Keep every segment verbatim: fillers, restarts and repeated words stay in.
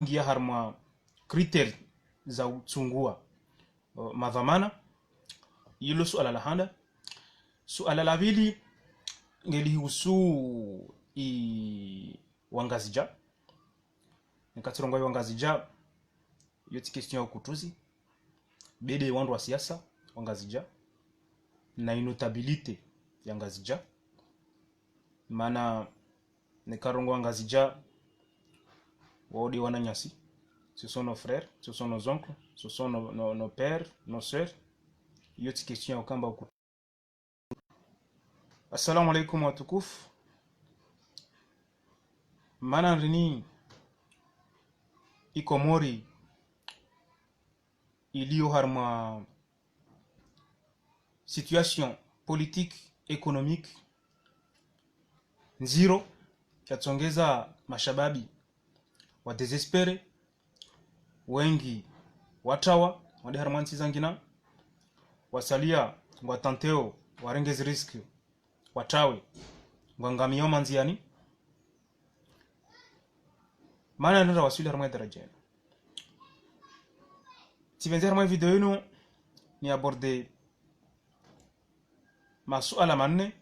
ngiya harumwa critères za utsungua, uh, madhwamana. Ilo suala la handa. Suala la pvili ngelihusu i Wangazidja. Neka tsirongoa i Wangazidja, iyo tsi question ya ukutuzi. Be nde wandru wa siasa Wangazidja na i notabilité ya Ngazidja. Mana neka rongoa Wangazidja, wao nde wananyasi. Ce sont nos frères, ce sont nos oncles, ce sont nos, nos, nos pères, nos sœurs. Iyo tsi question ya ukamba uku... Assalamu alaikum watukufu. Mana ndrini i Komori iliyo harumwa situation politique, économique ndziro, yatsongeza mashababi wa désespéré, wengi watrawa, wende harumwa ntsi zangina, wasalia ngwa tenteo, warenge zi risque, watrawe, ngwangamio mandziani. Mana ndronda waswili harumwa i daraja inu. Tsipvendze harumwa i video inu ni aborder masuala manne,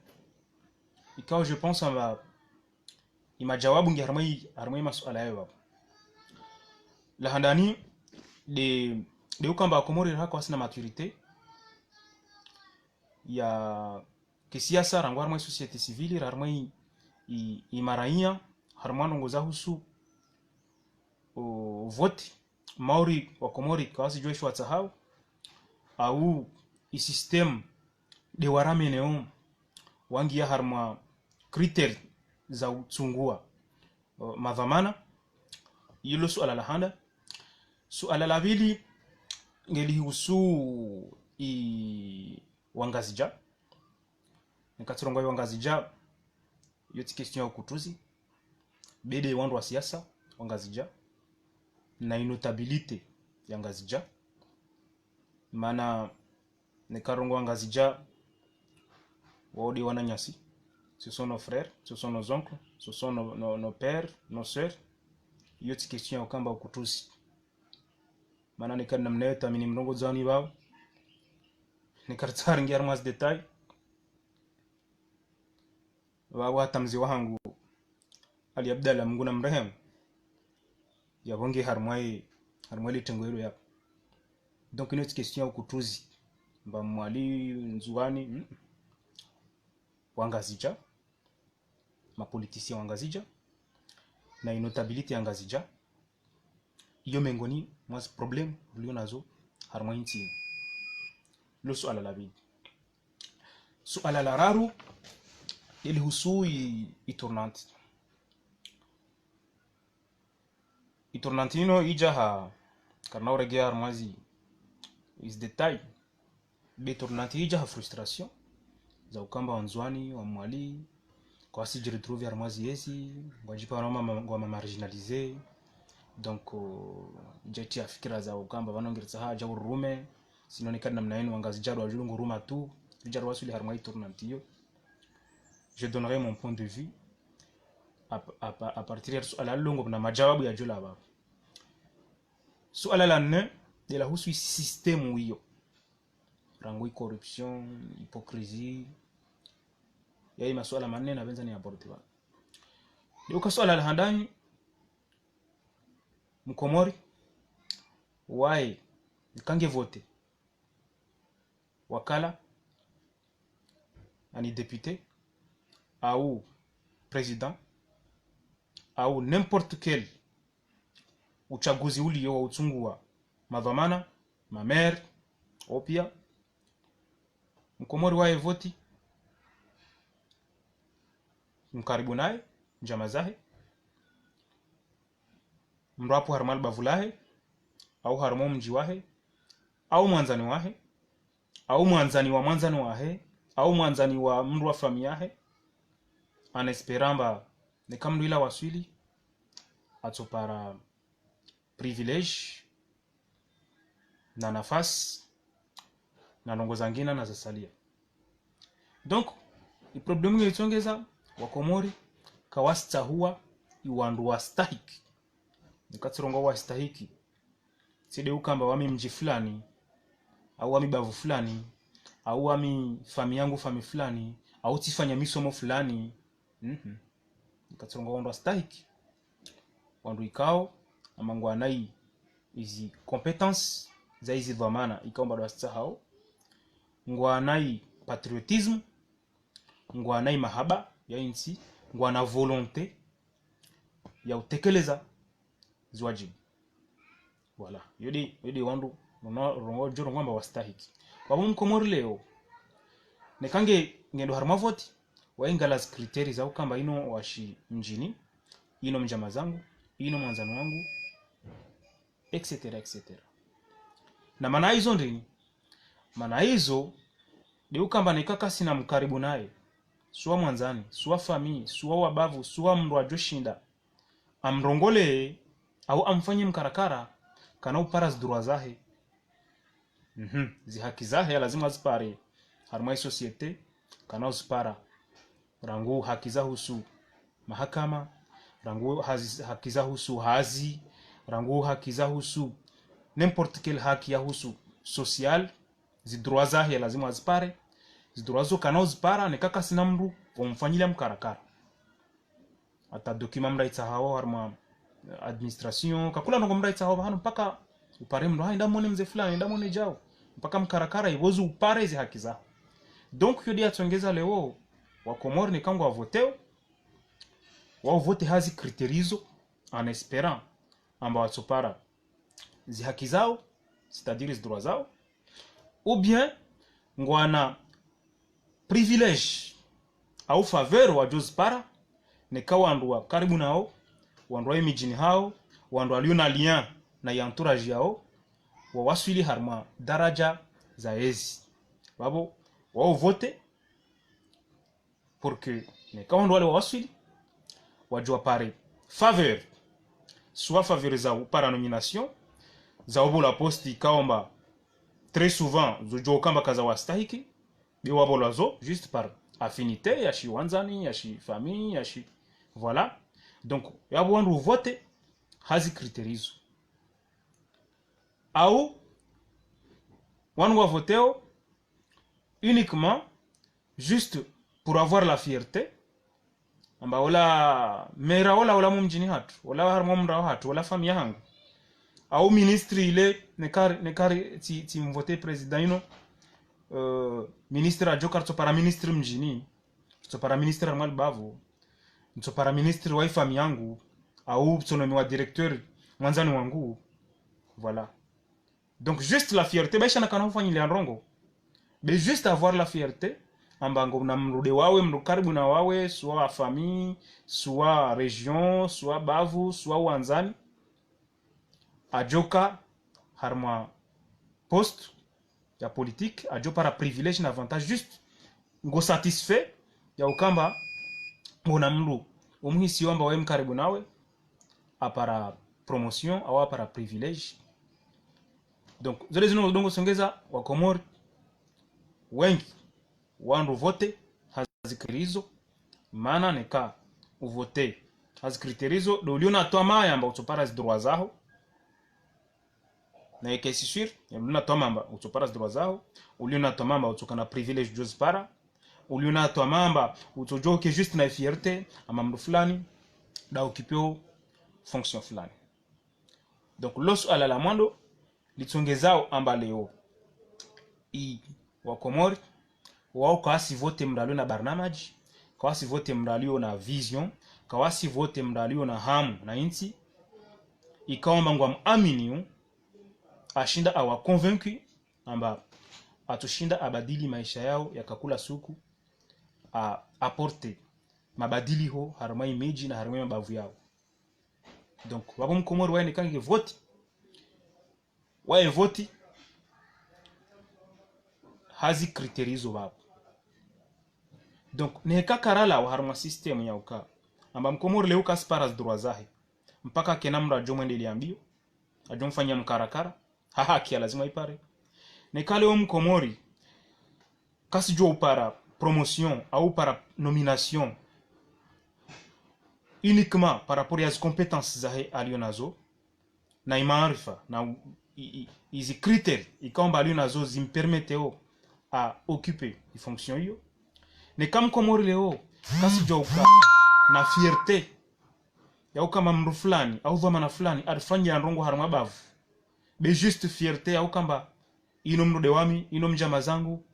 ikao je pense amba i majawabu nge harumwa i, harumwa i masuala yayo pvapvo. La handani nde, nde ukamba Wakomori raha kwasina maturité ya kisiasa, rangu harumwa i société civile, harumwa i, i, i maraiya, harumwa ndrongo zahusu o vote, mauri Wakomori kawasijua isho watsahao, au i système nde warameneo wangiya harumwa critères za utsungua, uh, madhwamana. Ilo suala la handa. Suala la pvili ngelihusu i Wangazidja. Neka tsirongoa i Wangazidja, iyo tsi question ya ukutuzi. Be nde wandru wa siasa Wangazidja na i notabilité ya Ngazidja. Mana neka rongoa Wangazidja, wao nde wananyasi. Ce sont nos frères, ce sont nos oncles, ce sont nos, nos, nos pères, nos sœurs. Iyo tsi question ya ukamba ukutuzi. Mana neka namna iyo tamini mrongo dzani pvao. Neka ritsaha ringie harumwa zi détails. Pvapvo hata mze wahangu Ali Abdallah, Mungu namrehemu, yapvo nge harumwa i, harumwa ile tengo ilo yapvo. Donc ino tsi question ya ukutuzi mba Mwali, Ndzuwani, mm. Wangazidja, ma politiciens Wangazidja na i notabilité ya Ngazidja. Iyo mengoni mwa zi problèmes riliyo nazo harumwa i ntsi inu. Lo suala la pvili. Suala la raru ngelihusu i, i tournante. I tournante ino idja ha, karina uregea harumwa zi, zi détails. Be tournante idja ha frustration za ukamba Wandzuwani, Wamwali, kwasi jiretrouver harumwa zi yezi, ngwadjipara ngwama, ngwama marginalisés. Donc, euh, idja itriya fikira za ukamba pvanu ngiritsaha adja ururume, sinon neka namna inu Wangazidja ndo wadjulungu uruma tu, idja ndo waswili harumwa i tournante iyo. Je donnerai mon point de vue à, à, à partir ya suala lilo ngapvo na majawabu yadjo lawa pvapvo. Suala la nne, nde lahusu i système wiyo. Rangu i corruption, hypocrisie. Yayi masuala manne napvendza ni aborder pvanu. Nde uka suala la handani, Mkomori, waye, neka nge voter wakala, ani député, au président, au n'importe quel utsaguzi uliyo wa utsungua madhwamana, ma maires, opia. Mkomori waye voter, mkaribu naye, ndjama zahe, mndru apvo harumwa libavu lahe, au harumwa mdji wahe, au mwandzani wahe, au mwandzani wa mwandzani wahe, au mwandzani wa mndru wa famiyi yahe, en espérant amba neka mndru ila waswili, atsopara privilège, na nafasi, na ndrongo zangina na zasalia. Donc, i problème nge itsongeza, Wakomori kawasitsahua i wandru wastahiki. Neka tsirongoa wastahiki. Tsi nde ukamba wami mdji fulani, au wami bavu fulani, au wami fami yangu fami fulani, au tsifanya misomo fulani. Mhm. Neka tsirongoa wandru wastahiki. Wandru ikao, amba ngwanayi izi compétence za izi dhwamana, ikao amba ndo wastahao. Ngwanayi patriotisme, ngwanayi mahaba ya intsi, ngwana volonté ya utekeleza ziwajibu. Voilà. Yo nde, yo nde wandru, rongoa, rongoa, djo rongoa amba wastahiki. Wapvo mkomori leo, neka nge, ngendo harumwa voti, waingala zi critères za ukamba inu wa shi mdjini, inu mdjamazangu, inu mwandzani wangu, et cetera, et cetera. Na mana izo ndeni? Mana izo, nde ukamba neka kasina mkaribu naye, suwa mwandzani, suwa fami, suwa wabavu, suwa mndru adjo shinda amrongole, au amfanye mkarakara, kana upara zi droits zahe. Mhm. Zi haki zahe ya lazima azipare harumwa i société, kana uzipara. Rangu haki za husu mahakama, rangu hazi, haki za husu hazi, rangu haki za husu n'importe quelle haki ya husu social, zi droits zahe ya lazima azipare. Zi droits zo kana uzipara, neka kasina mndru wa umfanyila mkarakara. Hata document mndru aitsahao harumwa administration, kakula ndrongo mndru aitsahao pvahanu mpaka upare mndru, ha, enda mwone mze fulani, enda mwone djau. Mpaka mkarakara, ipvo zi upare zi haki zaho. Donc, yo nde yatsongeza leo, wakomori neka ngwa voteo, wao vote ha zi critères izo, en espérant amba watsopara zi haki zao, c'est-à-dire zi droits zao, ou bien ngwana privilège au faveur wadjo zipara, neka wandru wa karibu nao, wandru wa imidjini hao, wandru walio na lien na i entourage yao, wawaswili harumwa daraja za ezi. Pvapvo, wao vote, pour que neka wandru wale wawaswili, wadjo wapare faveur, soit faveur za upara nomination, za ubola poste ikao amba très souvent zo djo kamba kaza wastahiki, be wabolwa zo juste par affinité, ya shi wandzani, ya shi famille, ya shi, voilà. Donc, yapvo wandru vote ha zi critères izo. Au, wandru wa voteo uniquement juste pour avoir la fierté, amba ola maire ola, ola mu mdjini hatru, ola harumwa mraya hatru, ola fami yahangu. Au ministre ile, neka, neka tsi, tsi mvote président inu, euh, ministre adjo ka ritsopara ministre mdjini, ritsopara ministre harumwa libavu, ritsopara ministre wa i fami yangu, au tsonomiwa directeur mwandzani wangu. Voilà. Donc, juste la fierté, baisha na kana ufanyile ndrongo. Mais juste avoir la fierté, amba ngona mndru nde wawe, mndru karibu na wawe, soit famille, soit région, soit bavu, soit wandzani. Adjo ka harumwa poste ya politique, adjo para privilège na avantage, juste ngo satisfait ya ukamba ngona mndru umuhisi amba waye mkaribu nawe, apara promotion, au apara privilège. Donc, zo nde zinu ndrongo songeza wakomori wengi wandru vote ha zi critères izo, mana neka uvote ha zi critères izo, ndo ulio na twamaya amba utsopara zi droits zaho. Na eka c'est sûr, ulio na twamaya amba utsopara zi droits zaho, ulio na twamaya amba utsokana privilège djo zipara, ulio na twamaya amba utsodjoke juste na fierté, amba mndru fulani nda occupeo fonction fulani. Donc, lo suala la mwando, litsongezao amba leo i wakomori, wao kawasi vote mndru alio na barnamaji, kawasi vote mndru alio na vision, kawasi vote mndru alio na hamu na intsi, ikao amba ngwamwaminiu, ashinda awa convaincu amba atsushinda abadili maisha yao ya kakula suku, a apporte mabadiliho harumwa i midji na harumwa i mabavu yao. Donc, pvapvo mkomori waye neka nge vote, waye vote ha zi critères izo pvapvo. Donc, neka karalawa harumwa système ya uka amba mkomori leo kasipara zi droits zahe, mpaka kena mndru adjo mwendelea mbio, adjo mfanya mkarakara, ha haki ya lazima ipare. Neka leo mkomori kasidjo upara promotion au upara nomination uniquement par rapport ya zi compétences zahe alio nazo, na imaarifa, na u-, i, i, izi critères, ikao amba aliyo nazo zimpermetteo a occuper i fonction iyo. Neka mkomori leo, kasidjauka na fierté, ya ukamba mndru fulani, au dhwamana fulani, arifanyia ndrongoo harumwa bavu. Be juste fierté, ya ukamba inu mndru de wami, inu mdjamaa zangu,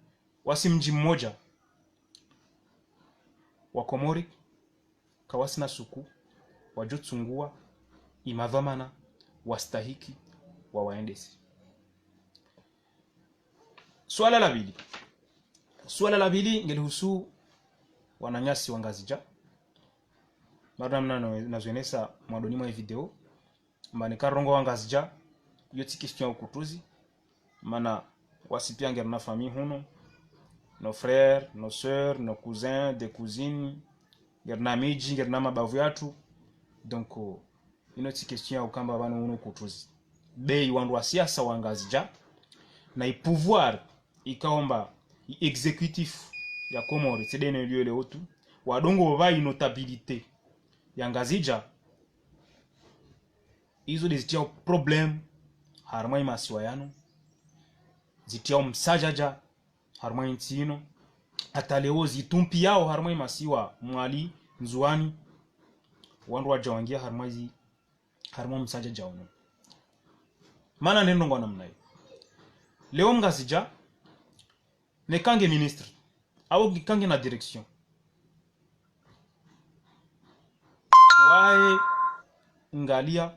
wasi mdji mmoja. Wakomori, kawasina suku, wadjotsungua, imadhwamana, wastahiki, wawaendese. Suala la pvili. Suala la pvili, ngelihusu wananyasi wa Ngazidja. Mara namna no-, nazwenesa mwandoni mwa i video. Mana neka rongoa Wangazidja, iyo tsi question ya ukutuzi. Mana wasi pia ngerina famille hunu, nos frères, nos sœurs, nos cousins, des cousines, ngerina midji, ngerina mabavu yatru. Donc, euh, inu tsi question ya ukamba pvanu unu ukutuzi. Be i wandru wa siasa wa Ngazidja, na i pouvoir ikao amba i exécutif ya Komori, tsi de inu iliyo leo tu, wadungo pva i notabilité ya Ngazidja, izo de zitriao problème harumwa i masiwa yanu, zitriao msadjadja harumwa i ntsi inu, hata leo zitrumpiao harumwa i masiwa Mwali, Ndzuwani, wandru wadja wangia harumwa zi, harumwa msadjadja unu. Mana nde ndrongoo namna iyo. Leo Mngazidja, neka nge ministre, au neka ngena direction, waye ngalia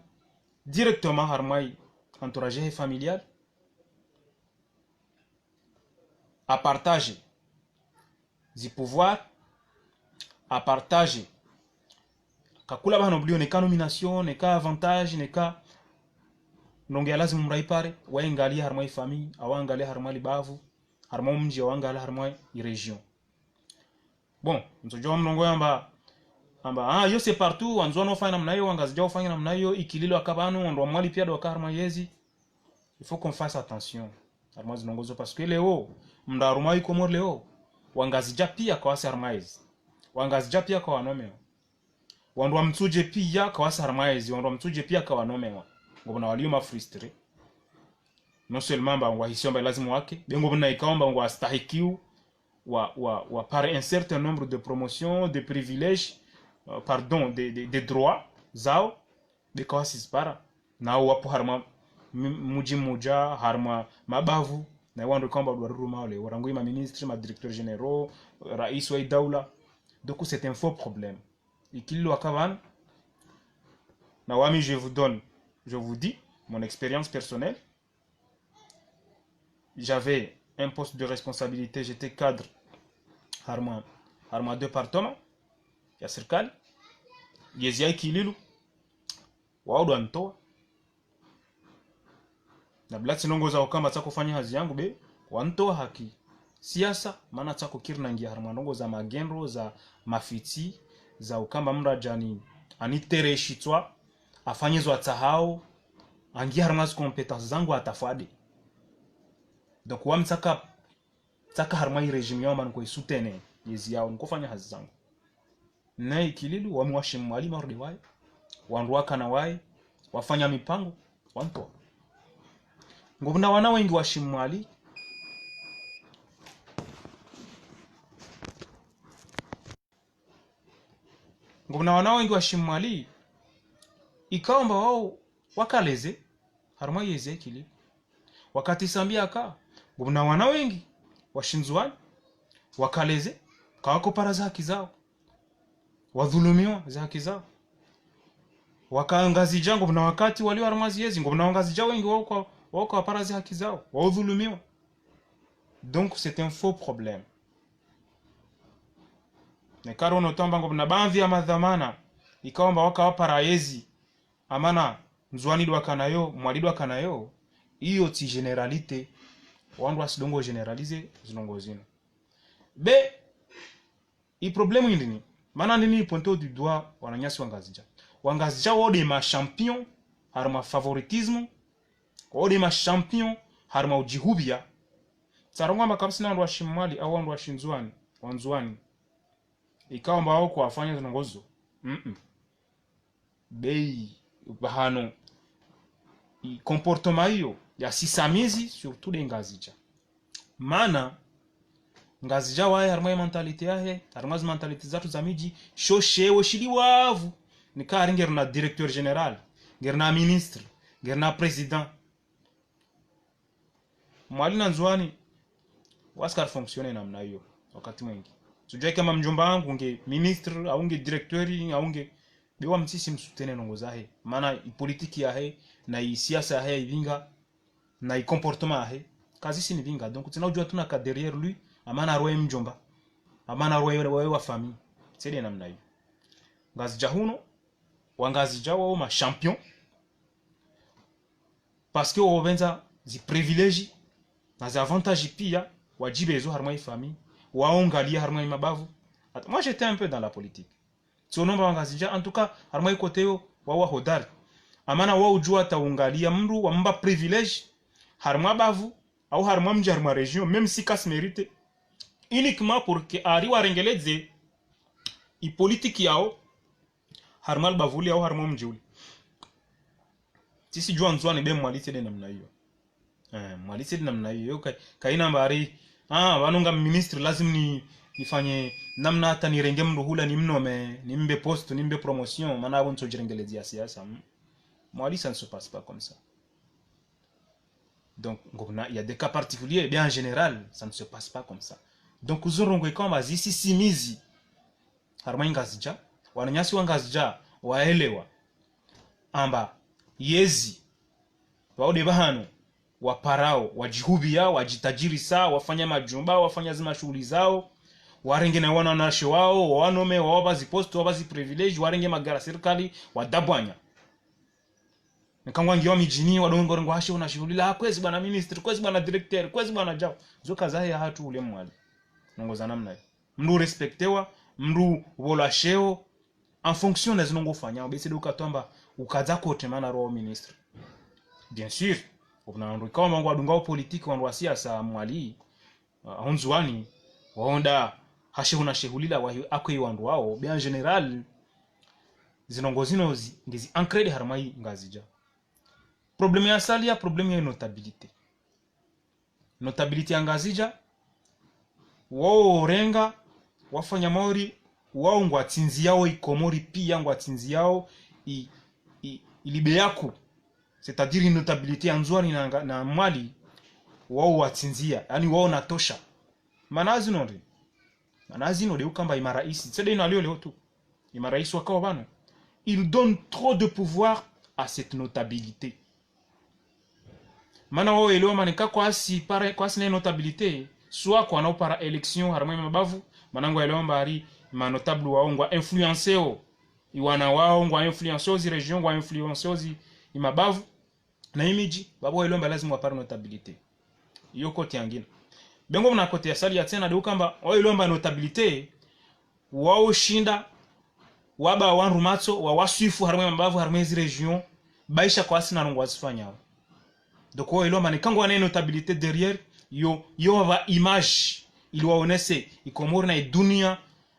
directement harumwa i entourage yahe familial, apartage zi pouvoir, apartage kakula pvahanu pvulio neka nomination, neka avantage, neka ndrongoo ya lazimu mndru aipare, waye ngalia harumwa i famille, au ngalia harumwa libavu, harumwa umdji, au ngalia harumwa i région. Bon, ntsudjuwa mndru ngwe amba, amba, ah, iyo c'est partout, Wandzuwani wafanya namna iyo, Wangazidja wafanya namna iyo, ikililo aka pvanu, wandru wa Mwali pia de waka harumwa yezi. Il faut qu'on fasse attention harumwa zi ndrongoo zo, parce que leo, mndru harumwa i Komori leo, Wangazidja pia kawasi harumwa yezi. Wangazidja pia kawanomewa. Wandru wa Mitsudje pia kawasi harumwa yezi, wandru wa Mitsudje pia kawanomewa. Ngopvona walio ma frustrés. Non seulement amba ngwahisiao amba lazimu wake, be ngopvona ikao amba ngwastahikiu wa, wa, wapare un certain nombre de promotions, de privilèges, euh, pardon, de, de, de droits zao, be kawasizipara. Nao wapo harumwa m-, mdji mmoja, harumwa mabavu, na wandru ikao amba wadwaruru mao leo, rangu i ma ministres, ma directeurs généraux, rais wa i daula. Donc c'est un faux problème. Ikililo aka pvanu, na wami, je vous donne, je vous dis mon expérience personnelle. J'avais un poste de responsabilité, j'étais cadre harumwa, harumwa département ya sirikali. Yezi ya ikililo, wao de wanitowa. Na bila tsi ndrongoo za ukamba tsakofanya hazi yangu be, wanitowa haki siasa, mana tsakokiri nangia harumwa ndrongoo za magendo, za mafitsi, za ukamba mndru adje ani, anitereshe shitswa, afanye zo atsahao, angie harumwa zi compétences zangu atafwade. Donc, wami tsaka, tsaka harumwa i régime yao amba nikoisoutenir yezi yao, nikofanya hazi zangu. Na ikililo, wami washi Mwali marudi waye, wandru wakana waye, wafanya mipango, wanitowa. Ngopvona wana wengi washi Mwali, ngopvona wana wengi washi Mwali, ikao amba wao wakaleze harumwa yezi ya ikililo. Wakati Sambi aka, ngopvona wana wengi washi Ndzuwani, wakaleze, kawakopara za haki zao. Wadhulumiwa za haki zao. Waka Ngazidja ngopvona wakati walio harumwa zi yezi, ngopvona Wangazidja wengi wao kwa, wao kawapara za haki zao, waudhulumiwa. Donc c'est un faux problème. Neka rono tamba ngopvona baadhwi ya madhwamana, ikao amba waka wapara yezi, amana Ndzuwani de wakana yo, Mwali de wakana yo, iyo tsi généralité, wandru wasidungo généraliser zi ndrongoo zinu. Be, i problème indrini, mana ndrini i pointer du doigt wananyasi Wangazidja. Wangazidja wao de ma champions harumwa favoritisme, wao de ma champions harumwa udjihupvia. Tsarongoa amba kapvatsina wandru washi Mwali, au wandru washi Ndzuwani, Wandzuwani, ikao amba wao kwafanya zi ndrongoo zo. Mm-mm. Be, pvahanu, i comportement iyo ya sisimizi, surtout nde Ngazidja. Mana Ngazidja waye harimwa i mentalité yahe, harimwa zi mentalité zatru za midji, sho sheo shili wavu. Nika hari ngerina directeur général, ngerina ministre, ngerina président. Mwali na Ndzuwani, wasi kari fonctionner namna iyo wakati mwendji. Tsudjuwa eka mdjomba wangu nge ministre, au nge directeur, au nge, be wami tsisi msoutenir ndrongo zahe. Mana i politique yahe, na i siasa yahe ya ivinga, na i comportement yahe, kazisi nivinga. Donc, tsina udjuwa tsina ka derrière lui, amana roye mdjomba, amana roye, roye wa famille. Tsi nde namna iyo. Ngazidja hunu, wa Ngazidja wao ma champion, parce que wao wapvendza zi privilège na zi avantage pia, wadjibezo harimwa i famille, wao ngaliya harimwa i mabavu. At-, moi, j'étais un peu dans la politique. Tsiono amba wa Ngazidja, en tout cas, harimwa i côté yo, wao wa hodari. Amana wao udjuwa ata ungaliya mndru, wamba privilège, harimwa bavu, au harimwa mdji, harimwa région, même si kasi mérité, uniquement pour que ari warengeledze i politique yao, harimwa li bavu li au harimwa mdji uli. Tsisi djuwa Ndzuwani be Mwali tsi nde namna iyo. Eh, Mwali tsi nde namna iyo. Yo ka-, kayina amba ari, ah, pvanu nga ministre, lazimu ni, nifanye namna ata nirenge mndru hula, nimnome, nimbe poste, nimbe promotion, mana apvo ntso djirengeledze ya siasa. Hmm. Mwali, ça ne se passe pas comme ça. Donc, ngopvona, il y a des cas particuliers, mais en général, ça ne se passe pas comme ça. Donc, zo ndrongo ikao amba zisisimizi harimwa i Ngazidja, wananyasi wa Ngazidja waelewa amba yezi, wao nde pvahanu waparao, wadjihupviya, wadjitadjirisa, wafanya majumba, wafanya zi mashuhuli zao, warenge na wanawashe wao, wawanome, wawapva zi poste, wawapva zi privilège, warenge magari ya sirikali, wadabwanya. Nika ngwangiwa midjini, wadongo rengo hashe una shihulila, kwezi bwana ministre, kwezi bwana directeur, kwezi bwana djao. Zo ka zahe ya hatru ule Mwali. Ndrongo za namna iyo. Mndru respectewa, mndru pvolwa sheo, en fonction na zinu ngofanyao. Be tsi nde uka tsamba, ukadza kote mana roho ministre. Bien sûr, opvona wandru ikao amba ngwadungao politique, wandru wa siasa, Mwali, ah, ho Ndzuwani, wao nda hashe una shihulila, wahi akwe wandru wao, be en général, zi ndrongo zinu zi, ngezi ancré harimwa i Ngazidja. Problème ya saliya, problème ya notabilité. Notabilité ya Ngazidja, wao renga, wafanya mauri, wao ngwatsindziyao i Komori pia, ngwatsindziyao i, i, i libe yaku. C'est-à-dire i notabilité ya Ndzuwani na nga-, na Mwali, wao watsindziya, yaani wao natosha. Mana zinu nde. Mana zinu nde uka amba i maraisi, tsi nde inu alio leo tu. I maraisi wakao pvanu, ils donnent trop de pouvoir à cette notabilité. Mana wao waelewa amba nika kwasi para, kwasina notabilité, soit kwana upara élection harimwa i mabavu, mana ngwaelewa amba ari ma notable wao ngwa influenceo i wana wao, ngwa influenceo zi région, ngwa influenceo zi i mabavu na i midji, be wao waelewa amba lazimu wapare notabilité. Iyo côté yangina. Be ngopvona côté ya saliya tsena nde uka amba, wao waelewa amba notabilité, wao shinda, waba wandru matso, wawaswifu harimwa i mabavu, harimwa zi région, baisha kwasina ndrongo wazifanyao. Donc, wao waelewa amba nika ngwana i notabilité derrière, yo, yo wapva image, ili waonese i Komori na i dunia,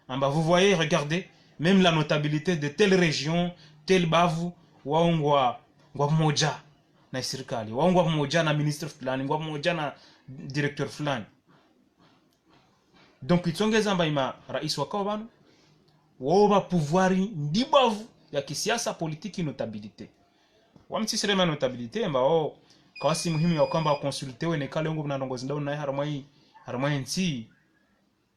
amba, vous voyez, regardez, même la notabilité de telle région, telle bavu, wao ngwa, ngwa pvamodja na i sirikali, wao ngwa pvamodja na ministre fulani, ngwa pvamodja na directeur fulani. Donc, itsongeza amba i maraisi wakao pvanu, wao wapva pouvoir ndibavu ya kisiasa, politique, notabilité. Wami tsisirema notabilité, amba wao kawasi muhimu ya uka amba waconsultewe, neka leo ngopvona ndrongo zindao naye harimwa i, harimwa i ntsi.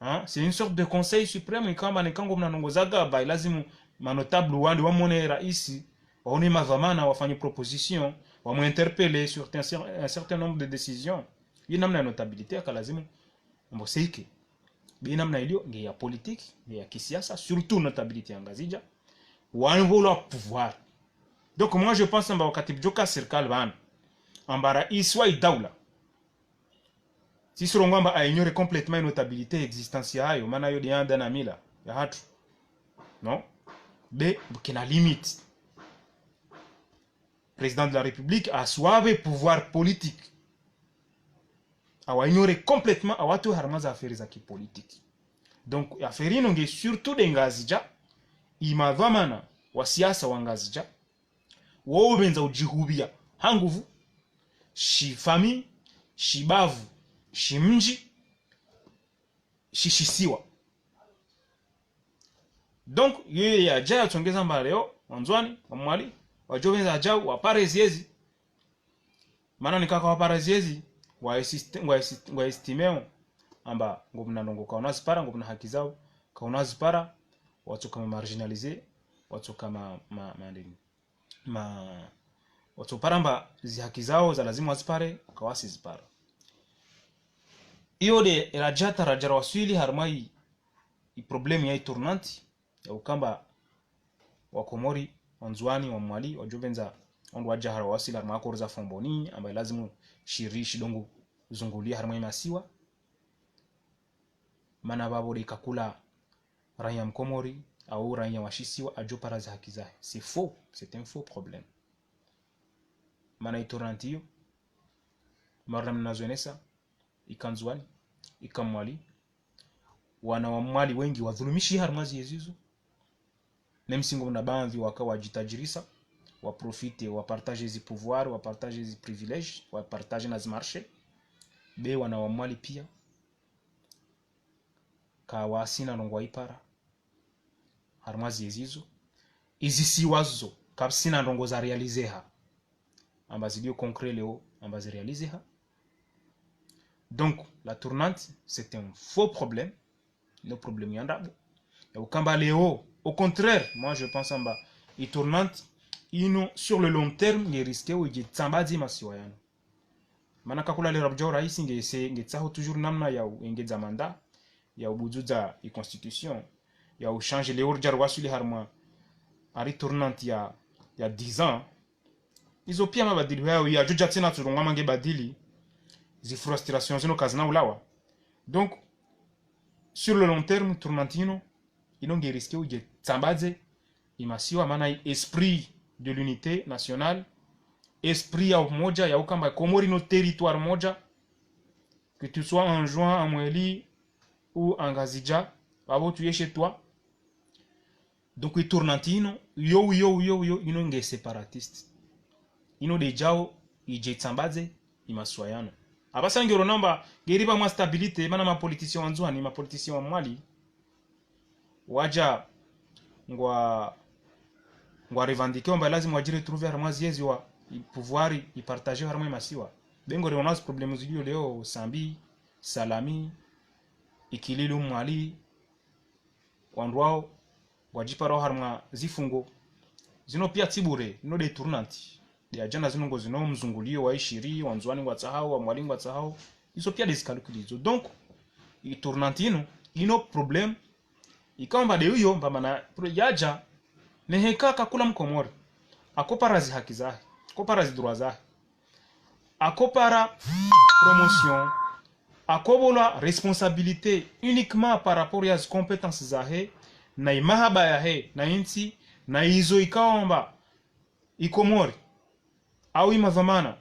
Hein? C'est une sorte de conseil suprême, ikao amba nika ngopvona ndrongo za gaba, ilazimu ma notable wande wamone raisi, waone madhwamana, wafanye proposition, wamu interpeller sur un cer-, un certain nombre de décisions. Iyo namna ya notabilité yaka lazimu mbo seike. Be namna ilio, nge ya politique, nge ya kisiasa, surtout notabilité ya Ngazidja, wanu pvolwa pouvoir. Donc moi je pense amba wakati pvwadjoka sirikali pvanu, amba raisi wa i daula, tsisi rongoa amba a ignorer complètement i notabilité, existence yahayo, mana yo nde anda na mila ya hatru. Non? Be, kena limite. Président de la République, asi wapve pouvoir politique, awa ignorer complètement, awatowe harimwa za affaire za ki politique. Donc, affaire inu nge surtout nde Ngazidja, i madhwamana wa siasa wa Ngazidja, wao wapvendza udjihupviya, ha nguvu, shi famille, shi bavu, shi mdji, shi shisiwa. Donc, yeye yadja yatsongeza amba leo, Wandzuani, Wamwali, wadjo pvendza wadjau, wapare ziezi. Mana nikaka wapara ziezi, ngwa esiste-, ngwa esiste-, ngwa estimeo, amba ngopvuna ndrongo kaunazipara, ngopvuna haki zao kaunazipara, watsoka ma marginalisé, watsoka ma, ma, ma ndeni. Ma, watsopara amba zihaki zao za lazimu wazipare, kawasizipara. Iyo nde radjata radja rawaswili harumwa i, i problème ya i tournante, ya ukamba Wakomori, Wandzuani, Wamwali, wadjo pvendza, wandru wadja hara waswili harumwa accord za Fomboni, amba lazimu shiri shidongo zungulia harumwa i masiwa. Mana pvapvo nde kakula raiya Mkomori, au raiya wa shisiwa, adjo para zihaki zahe. C'est faux, c'est un faux problème. Mana i tournante iyo, marna mnazwenesa, ika Ndzuani, ika Mwali, wana wa Mwali wengi wadhulumishi harumwa ziezi izo. Même si ngopvuna baadhwi waka wadjitajirisa, waprofite, wapartage zi pouvoir, wapartage zi privilège, wapartage na zi marché. Be wana wa Mwali pia, kawasina ndrongo waipara harumwa ziezi izo. Izisiwa zo, kapvasina ndrongo za réaliser ha. Amba zilio concret leo, amba zi réaliser ha. Donc, la tournante, c'est un faux problème. No problème ya ndrabo. Ya ukamba leo, au contraire, moi je pense amba i tournante ino, sur le long terme, nge risque udje tsambadze masiwa yanu. Mana kakula lera budjao raisi nge se, nge tsaho toujours namna ya uengedza mandat, ya ubudzudza i constitution, ya uchanger leo ridja rawaswili harumwa ari tournante ya, ya dix ans. Izo pia mabadili hayo ya djodja tsena tsurongoa amba nge badili, zi frustration zinu kazina ulawa. Donc, sur le long terme, tournante ino, ino nge risque udje tsambadze i masiwa, mana i esprit de l'unité nationale, esprit ya umoja, ya ukamba Komori ino territoire moja, que tu sois Anjouan, Amwali ou Angazidja, pvapvo tu es chez toi. Donc, i tournante ino, yo, yo, yo, yo, ino nge séparatiste. Ino nde djao idje tsambadze i masiwa yanu. Apvasa nge ronamba, nge ripva mwa stabilité, mana ma politiciens wa Ndzuani, ma politiciens wa Mwali, wadja ngwa, ngwa revendiquer amba lazimu wadji retrouver harumwa ziezi wa i pouvoir i partager harumwa i masiwa. Be ngo riona zi problèmes zilio leo, Sambi, Salami, Ikililou, Mwali, wandru wao ngwadjiparao harumwa zifungo. Zino pia tsi bure, ino nde tournante. Nde adjana zinu ngozino mzungulio wa ishiri, Wandzuani ngwatsahao, Wamwali ngwatsahao. Izo pia nde zi calcul izo. Donc, i tournante ino, ino problème. Ikao amba nde uyo, amba mana pro-, yadja, neheka kakula Mkomori, akopara zihaki zahe, akopara zi droits zahe, akopara promotion, akobolwa responsabilité uniquement par rapport ya zi compétences zahe, na i mahaba yahe, na intsi, na izo ikao amba i Komori, au i madhwamana,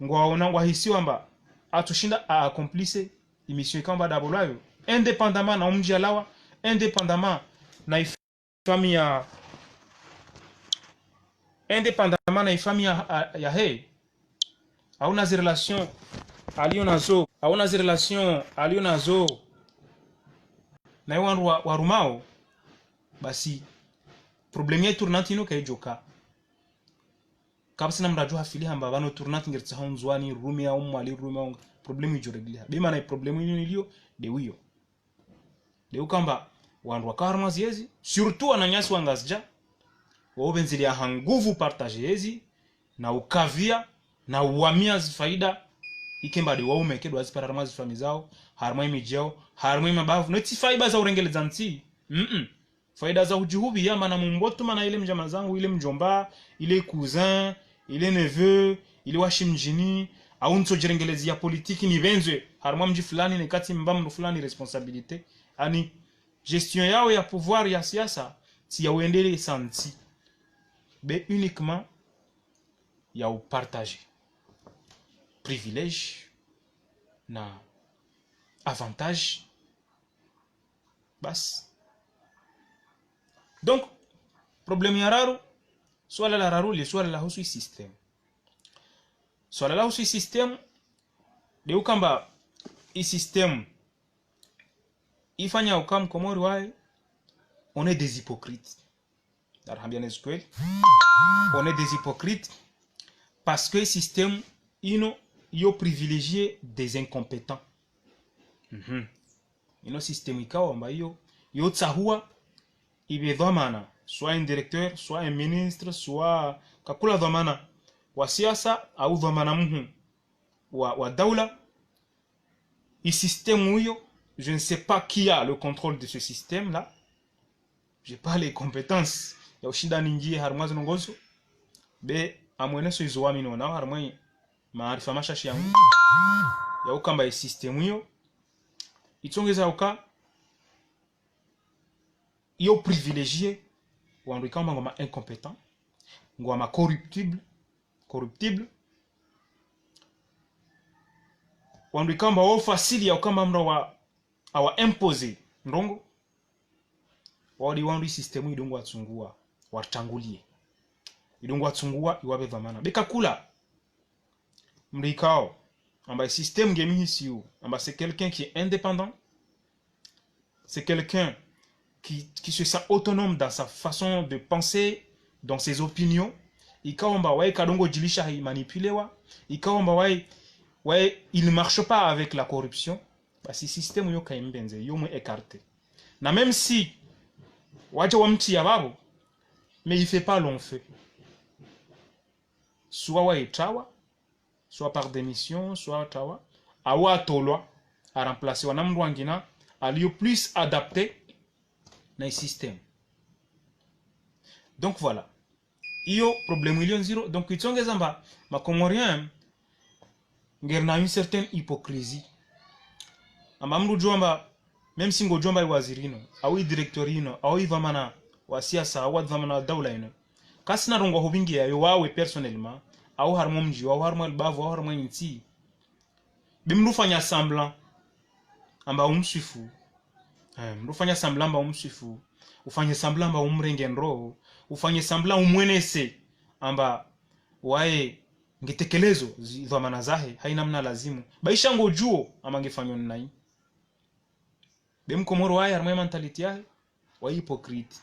ngwaona ngwahisiwa amba atsushinda a accomplir i mission ikao amba ndabolwayo, indépendamment na umdji yalawa, indépendamment na i famille ya, indépendamment na i famille ya, ya, yahe, au na zi relations alio nazo, au na zi relations alio nazo na i wandru wa, warumao, basi problème ya i tournante ino kaidjoka. Kapvasina mndru adjo hafili hamba pvanu tournante nge ritsaho Ndzuani, rume au Mwali, rume au, problème idjo régler ha. Be mana i problème ino ilio, nde uyo. Nde ukamba, wandru waka harumwa ziezi, surtout wananyasi wa Ngazidja, wao pvendzelea ha nguvu partager ezi, na ukavia, na uwamia zi faida, ike amba nde wao meke ndo wazipara harumwa zi famille zao, harumwa i midji yao, harumwa i mabavu, no tsi faida za urengeledza ntsi. Mm-mm. Faida za udjihupvia, mana mumbotu mana ile mdjama zangu, ile mdjomba, ile cousin, ile neveu, ile wa shimdjini, au ntsodjirengeledzea politique nipvendzwe harumwa mdji fulani, neka tsimba mndru fulani responsabilité. Ani gestion yao ya pouvoir ya siasa, tsi ya uendeleza ntsi. Be uniquement ya upartager privilège na avantage. Basi. Donc, problème ya raru, suala la raru, le suala lahusu i système. Swala la uhusu système, de ukamba i système ifanya uka mkomori waye, on est des hypocrites. Nari hambiane zi kweli. On est des hypocrites parce que système ino yo privilégier des incompétents. Mhm. Ino système ikao amba iyo, yo tsahua ibe dhwamana, soit un directeur, soit un ministre, soit kakula dhwamana wa siasa, au dhwamana muhu wa, wa daula. I système uyo, je ne sais pas qui a le contrôle de ce système-là. J'ai pas les compétences ya ushinda ningie harumwa zino ngozo. Be amweneso izo wami nonao harumwa maarifa mashashi yangu, ya ukamba i système iyo itsongeza uka yo privilégier wandru ikamba ngwama incompétents, ngwama corruptibles, corruptibles. Wandru ikamba wo facile ya ukamba mndru wa, awa imposer ndrongo. Wao de wandru i système idungu watsungua, wartangulie. Idungu watsungua, iwabe dhwamana. Be kakula mndru ikao amba i système nge mihisiu, amba c'est quelqu'un qui est indépendant, c'est quelqu'un qui, qui se sent autonome dans sa façon de penser, dans ses opinions. Ikao amba waye kadongo djilisha hai manipulewa. Ikao amba waye, waye, il ne marche pas avec la corruption. Basi système yo kaimbenze, yo mwe écarté. Na même si wadja wamtria babo, mais il fait pas long feu. Soit waye trawa, soit par démission, soit trawa, au atolwa, a remplacewa na mndru wangina, alio plus adapté na i système. Donc voilà. Iyo problème ilio ndziro. Donc itsongeza amba ma Comoriens ngerina une certaine hypocrisie. Amba mndru udjo amba, même si ngodjo amba i waziri ino, au i directeur ino, au i dhwamana wa siasa, au wa dhwamana wa daula ino, kasina ndrongo hubingia yo wawe personnellement, au harumwa mdji, au harumwa libavu, au harumwa intsi. Be mndru ufanya semblant amba umswifu. Eh, mndru ufanya semblant amba umswifu. Ufanye semblant amba umrenge ndro. Ufanye semblant umwenese amba waye ngetekelezo zi dhwamana zahe haina mna lazimu. Baisha ngodjuo amba ngefanyo nai. Be mkomori waye harumwa i mentalité yahe, waye hypocrite.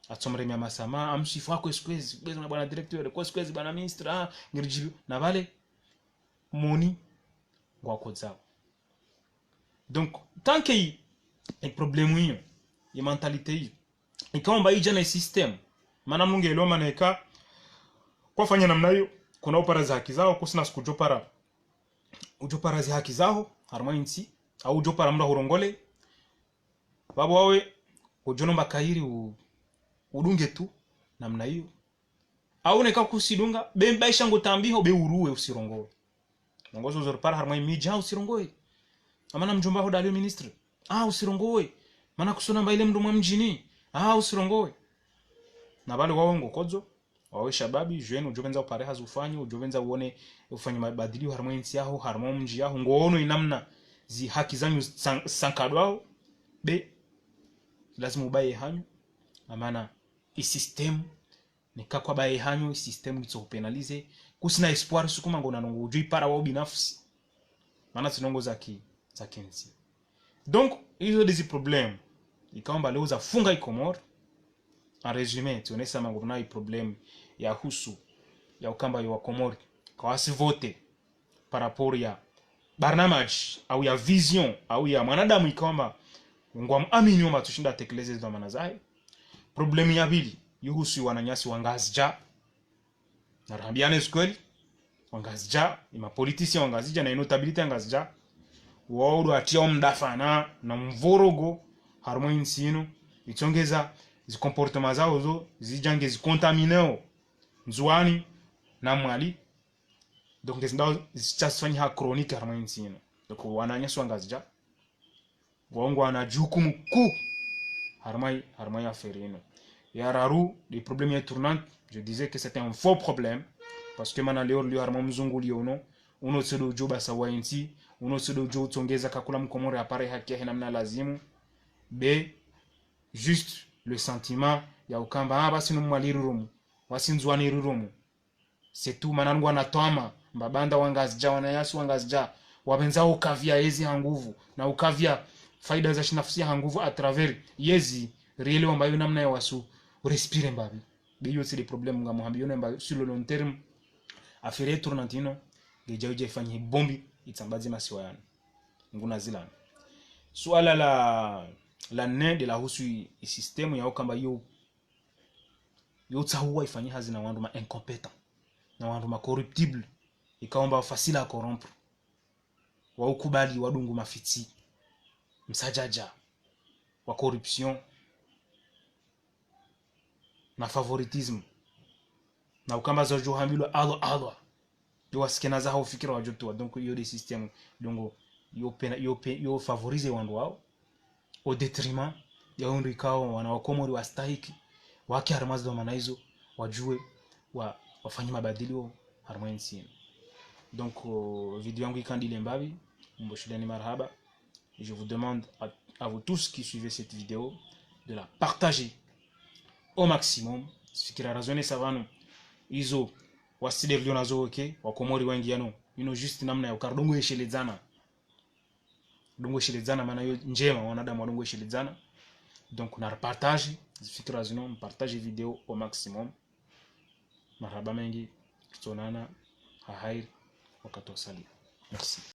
Atsomremia masama, amswifu, ah, kwezi kwezi, kwezi na bwana directeur, kwezi kwezi bwana ministre, ah, ngiridjibu, na bale moni ngwakodzao. Donc tant que i, i problème iyo, i mentalité iyo ikao amba idja na i système, mana mndru nge loma neka kwafanya namna iyo, kuna upara zi haki zaho, kusina siku udjo para, udjo para zi haki zaho harumwa intsi, au udjo para mndru ahurongole. Babo wawe udjo nomba kayiri u, udunge tu namna iyo. Au neka kusidunga, be baisha ngotambiho, be uruwe, usirongowe. Ndrongo zo uzoripara harumwa i midja, usirongowe. Amana mdjomba ho dalio ministre, ah, usirongowe. Mana kusona amba ile mndru mwa mdjini, ah, usirongowe. Na bale wawe ngokodzo, wawe shababi, jeune, udjo pvendza upare hazi ufanye, udjo pvendza uone ufanye mabadilio harumwa intsi yaho, harumwa mdji yaho, ngoono inamna zi haki zanyu san-, sankadwao, be lazima ubaye hanyu. Amana i système, neka kwabaye hanyu, i système itso pénaliser. Kusina espoir, sukuma ngona ndrongo udjo ipara wao binafsi. Mana tsi ndrongo za ki, za kintsi. Donc izo de zi problème ikao amba leo zafunga i Comores. En résumé, tsionesa amba ngorina i problème ya husu ya ukamba yo wa Comores kawasi voter par rapport ya barnamaj, au ya vision, au ya mwanadamu ikao amba ngwamwamini amba atsushinda atekeleze zi dhwamana zahe. Problème ya pvili, yo husu wananyasi wa Ngazidja. Nari hambiane zi kweli, wa Ngazidja, i ma politiciens wa Ngazidja, na i notabilité ya Ngazidja, wao ndo watria omdafana na mvorogo harumwa intsi ino, itsongeza zi comportements zao zo zidja nge zi contaminéo Ndzuani na Mwali. Donc ngezindao zitsasifanyiha chronique harumwa intsi ino. Donc wananyasi wa Ngazidja, wao ngwana jukumu kuu harumwa i, harumwa i affaire ino. Ya raru, le problème ya tournante, je disais que c'est un faux problème, parce que mana leo lio harumwa mzungu lio uno, uno tsi ndo udjo basa wa intsi, uno tsi ndo udjo utsongeza kakula mkomori apare haki yahe namna lazimu. Be juste le sentiment ya ukamba, ah, basi no Mwali riromu, wasi Ndzuani riromu. C'est tout, mana ngwana twama Mbabanda wa Ngazidja, wananyasi wa Ngazidja, wapvendza ukavya yezi ha nguvu, na ukavya faida za shinafsi ha nguvu à travers yezi, rielewa mba yo namna ya wasu respire mbapvi. Be yo tsi de problème ngamuhambiyo ne mba sur le long terme, affaire tournante ino, ngedja udja ifanyihe bombi, itsambadze masiwa yanu. Nguna zilana. Suala la, la nne de la husu i, i système ya ukamba yo, yo tsahuwa ifanye hazi na wandru ma incompétents, na wandru ma corruptibles, ikao mba facile à corrompre. Wa ukubali wadungu mafitsi, msadjadja, wa corruption, na favoritisme. Na ukamba zo djo hambilwa alwa alwa. Yo wasikena za haufikira wadjo tuwa. Donc, yo de système. Donc, yo pena, yo pe, yo favoriser wandru wao au détriment ya wandru ikao wana wa Komori wastahiki, wake harumwa zi dhwamana izo, wadjuwe, wa, wafanye mabadilio harumwa entsi yinu. Donc, euh, video yangu ikandile mbapvi, mbo shuleni marahaba. Et je vous demande à, à vous tous qui suivez cette vidéo de la partager au maximum. Zifikira razonesa pvanu, izo wasi de rilio nazo, ok, wa Komori wengi yanu. Ino juste namna ya ukara dongo yesheledzana. Dongo yesheledzana, mana yo ndjema, wanadamu wa dongo yesheledzana. Donc, na repartage zifikira zinu, mpartage video au maximum. Marahaba mengi, kutsonana, ha hairi, wakati wa salia. Merci.